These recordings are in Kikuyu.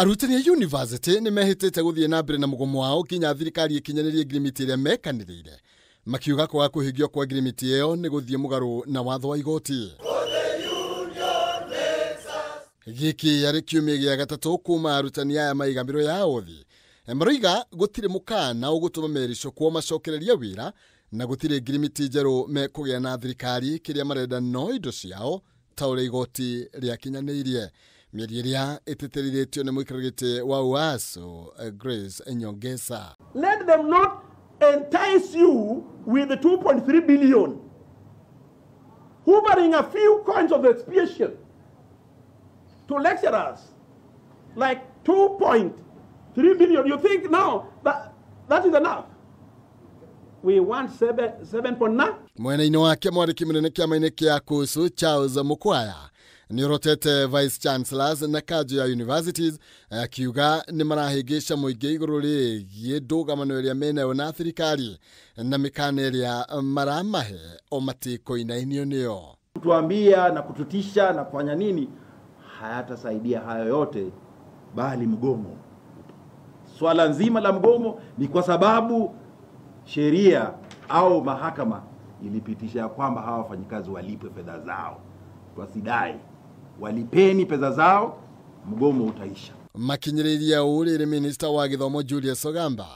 Arutani a university nĩ mehĩtĩte gũthiĩ na mbere na mũgomo wao nginya thirikari ĩkinyanĩrie ngirimiti ĩrĩa mekanĩrĩire, makiuga kwaga kũhingio kwa ngirimiti ĩyo nĩ gũthiĩ mũgarũ na watho wa igoti. Gĩkĩ yarĩ kiumia gĩa gatatũ kuma arutani aya maiga mĩro yao thĩ. Maroiga gũtirĩ mũkana ũgũtũma mericũkwo macokererie wĩra na gũtirĩ ngirimiti njerũ mekũgĩa na thirikari, kĩrĩa marenda no indo ciao ta ũrĩa igoti rĩakinyanĩirie. Mĩario ĩrĩa ĩtĩtĩrithĩtio nĩ mũikarĩri gĩtĩ wa UASU Grace Nyongesa. Let them not entice you with the 2.3 billion, hoovering a few coins of expiation to lecturers, like 2.3 billion. You think now that is enough? We want 7.9. Mwena-inĩ wake mwandĩki mũnene kĩama-inĩ kĩa KUSU Charles Mukwaya nĩorotete vice chancellors na kanjũ ya universities, akiuga nĩ marahĩngĩca mũingĩ igũrũ rĩgiĩ ndũgamano ĩrĩa menayo na thirikari na mĩkana ĩrĩa maramahe o matikoinainio nĩyo. Kutuambia na kututisha na kufanya nini hayatasaidia hayo yote, bali mgomo. Swala nzima la mgomo ni kwa sababu sheria au mahakama ilipitisha kwamba hawa wafanyikazi walipwe fedha zao. Wasidai, walipeni pesa zao, mgomo utaisha. Makinyĩrĩria ũrĩrĩ minista wa gĩthomo Julius Ogamba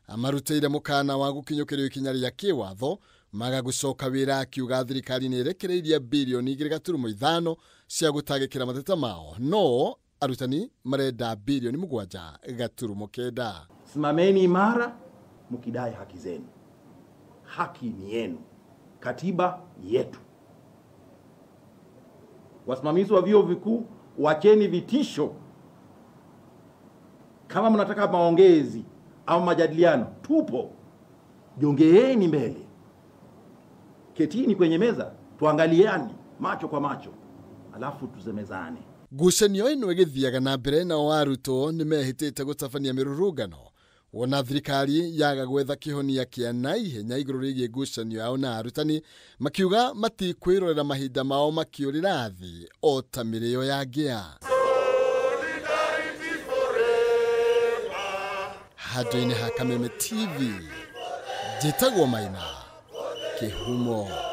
amarutĩire mũkana wa gũkinyũkĩrio ikinya rĩa kĩwatho maga gũcoka wĩra, akiuga thirikari nĩ ĩrekereirie birioni 2.5 cia gũtangĩkĩra mateta mao, no arutani marenda birioni 7.9. Simameni imara mkidai haki zenu. Haki ni yenu, katiba ni yetu. Wasimamizi wa vyuo vikuu, wacheni vitisho. Kama mnataka maongezi au majadiliano, tupo. Jongeeni mbele, ketini kwenye meza, tuangaliane macho kwa macho, alafu tusemezane. Ngucanio ĩno ĩgĩthiaga na mbere nao arutwo nĩ mehĩtĩte gũtabania mĩrũrũngano wona thirikari yaga gwetha kĩhonia kĩa naihenya igũrũ rĩgiĩ ngucanio yao na arutani, makiuga matikwĩrorera mahinda mao makĩũrĩra thĩ o ta mĩrĩo ya ngĩa. Handũ-inĩ ha Kameme TV, njĩtagwo Maina Kĩhumo.